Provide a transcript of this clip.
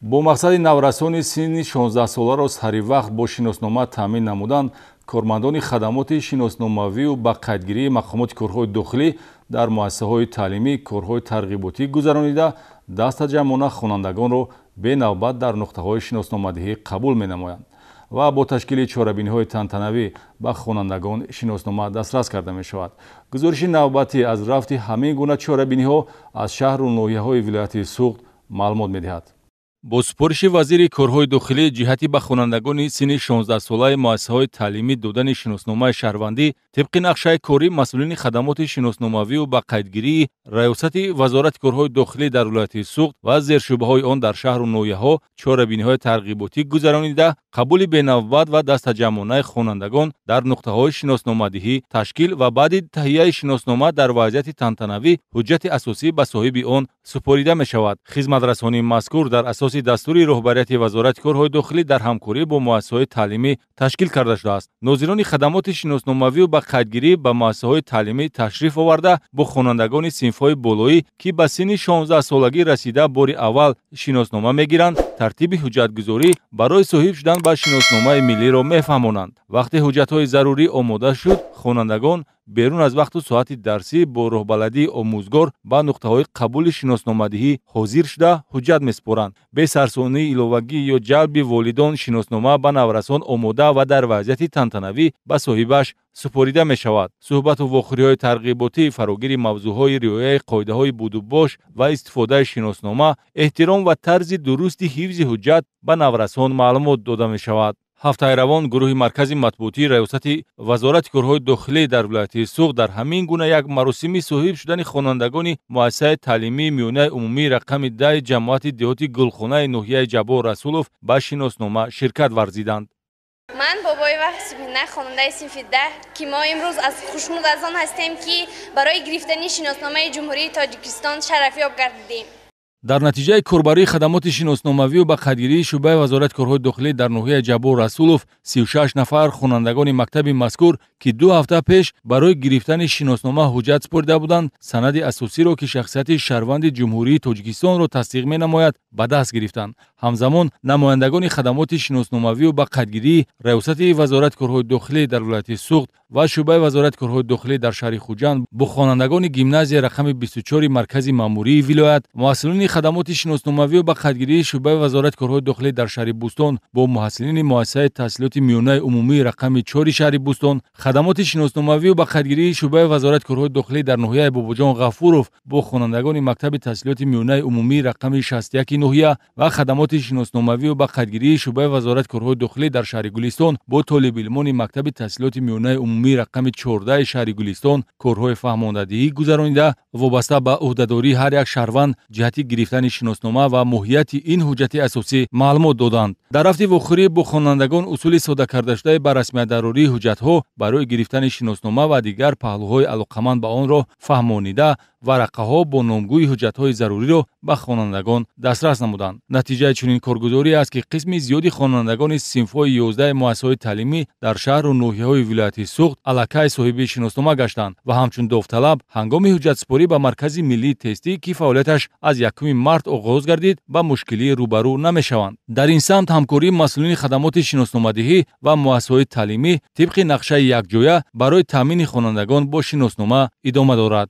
Бо мақсади наврасони синни 16-соларо саривақт бо шиноснома таъмин намудан, кормандони хадамоти шиносномавию ба қайдгирии мақомоти корҳои дохилӣ дар муассисаҳои таълимӣ корҳои тарғиботӣ гузаронида, дастаҷамъона хонандагонро бенавбат дар нуқтаҳои шиносномадиҳӣ қабул менамоянд ва бо ташкили чорабиниҳои тантанавӣ ба хонандагон шиноснома дастрас карда мешавад. Гузориши навбатӣ аз рафти ҳамин гуна чорабиниҳо аз шаҳру ноҳияҳои вилояти Суғд маълумот медиҳад. Бо супориши вазири корҳои дохилӣ ҷиҳати ба хонандагони синни 16-солаи муассисаҳои таълимӣ додани шиносномаи шаҳрвандӣ тибқи нақшаи корӣ масъулини хадамоти шиносномавию ба қайдгирии раёсати вазорати корҳои дохилӣ дар вилояти Суғд ва зершӯъбаҳои он дар шаҳру ноҳияҳо чорабиниҳои тарғиботӣ гузаронида, қабули бенавбат ва дастаҷамъонаи хонандагон дар нуқтаҳои шиносномадиҳӣ ташкил ва баъди таҳияи шиноснома дар вазъияти тантанавӣ ҳуҷҷати асосӣ ба соҳиби он супорида мешавад. Хизматрасонии мазкур дар асоси дастури роҳбарияти вазорати корҳои дохилӣ дар ҳамкорӣ бо муассисаҳои таълимӣ ташкил карда шудааст. Нозирони хадамоти шиносномавию ба қайдгирӣ ба муассисаҳои таълимӣ ташриф оварда, бо хонандагони синфҳои болоӣ, ки ба синни 16-солагӣ расида бори аввал шиноснома мегиранд, тартиби ҳуҷҷатгузорӣ барои соҳиб шудан ба шиносномаи миллиро мефаҳмонанд. Вақте ҳуҷҷатҳои зарурӣ омода шуд, хонандагон берун аз вақту соати дарсӣ бо роҳбаладии омӯзгор ба нуқтаҳои қабули шиносномадиҳӣ ҳозир шуда ҳуҷҷат месупоранд. Бесарсонии иловагӣ ё ҷалби волидон шиноснома ба наврасон омода ва дар вазъияти тантанавӣ ба соҳибаш супорида мешавад. Суҳбату вохӯриҳои тарғиботӣ фарогири мавзӯъҳои риояи қоидаҳои будубош ва истифодаи шиноснома, эҳтиром ва тарзи дурусти ҳифзи ҳуҷҷат ба наврасон маълумот дода мешавад. Ҳафтаи равон гурӯҳи маркази матбуотии раёсати вазорати корҳои дохилӣ дар вилояти Суғд дар ҳамин гуна як маросими соҳиб шудани хонандагони муассисаи таълимии миёнаи умумии рақами 10 ҷамоати деҳоти Гулхонаи ноҳияи Ҷаббор Расулов ба шиноснома ширкат варзиданд. Ман Бобоева Субҳина, хонандаи синфи 10, ки мо имрӯз аз хушнуд аз он ҳастем, ки барои гирифтани шиносномаи Ҷумҳурии Тоҷикистон шарафёб гардидем. Дар натиҷаи корбарии хадамоти шиносномавию ба қайдгирии шӯъбаи вазорати корҳои дохилӣ дар ноҳияи Ҷаббор Расулов 36 нафар хонандагони мактаби мазкур, ки 2 ҳафта пеш барои гирифтани шиноснома ҳуҷҷат супорида буданд, санади асосиро, ки шахсияти шаҳрванди Ҷумҳурии Тоҷикистонро тасдиқ менамояд, ба даст гирифтанд. Ҳамзамон намояндагони хадамоти шиносномавию ба қайдгирии раёсати вазорати корҳои дохилӣ дар вилояти Суғд ва шӯъбаи вазорати корҳои дохилӣ дар шаҳри Хуҷанд бо хонандагони гимназияи рақами 24 маркази маъмурии вилоят, муҳассилони хадамоти шиносномавию ба қайдгирии шӯъбаи вазорати корҳои дохилӣ дар шаҳри Бӯстон бо муҳассилини муассисаи таҳсилоти миёнаи умумии рақами 4 шаҳри Бӯстон, хадамоти шиносномавию ба қайдгирии шӯъбаи вазорати корҳои дохилӣ дар ноҳияи Бобоҷон Ғафуров бо хонандагони мактаби таҳсилоти миёнаи умумии рақами 61 ноҳия ва хадамоти шиносномавию ба қайдгирии шӯъбаи вазорати корҳои дохилӣ дар шаҳри Гулистон бо толибилмони мактаби таҳсилоти миёнаи умумии рақами 14 шаҳри Гулистон корҳои фаҳмондадиҳӣ гузаронида, вобаста ба ӯҳдадории ҳар як шаҳрванд ҷиҳати гирифтани шиноснома ва моҳияти ин ҳуҷҷати асосӣ маълумот доданд. Дар рафти вохӯрӣ бо хонандагон усули сода кардашудаи ба расмиятдарории ҳуҷҷатҳо барои гирифтани шиноснома ва дигар паҳлӯҳои алоқаманд ба онро фаҳмонида, варақаҳо бо номгӯи ҳуҷҷатҳои заруриро ба хонандагон дастрас намуданд. Натиҷаи чунин коргузорӣ аст, ки қисми зиёди хонандагони синфҳои 11 муассисаҳои таълимӣ дар шаҳру ноҳияҳои вилояти Суғд аллакай соҳиби шиноснома гаштанд ва ҳамчун довталаб ҳангоми ҳуҷҷатсупорӣ ба маркази миллии тестӣ, ки фаъолияташ аз 1 март оғоз гардид, ба мушкилӣ рӯбарӯ намешаванд. Дар ин самт ҳамкории масъулини хадамоти шиносномадиҳӣ ва муассисаҳои таълимӣ тибқи нақшаи якҷоя барои таъмини хонандагон бо шиноснома идома дорад.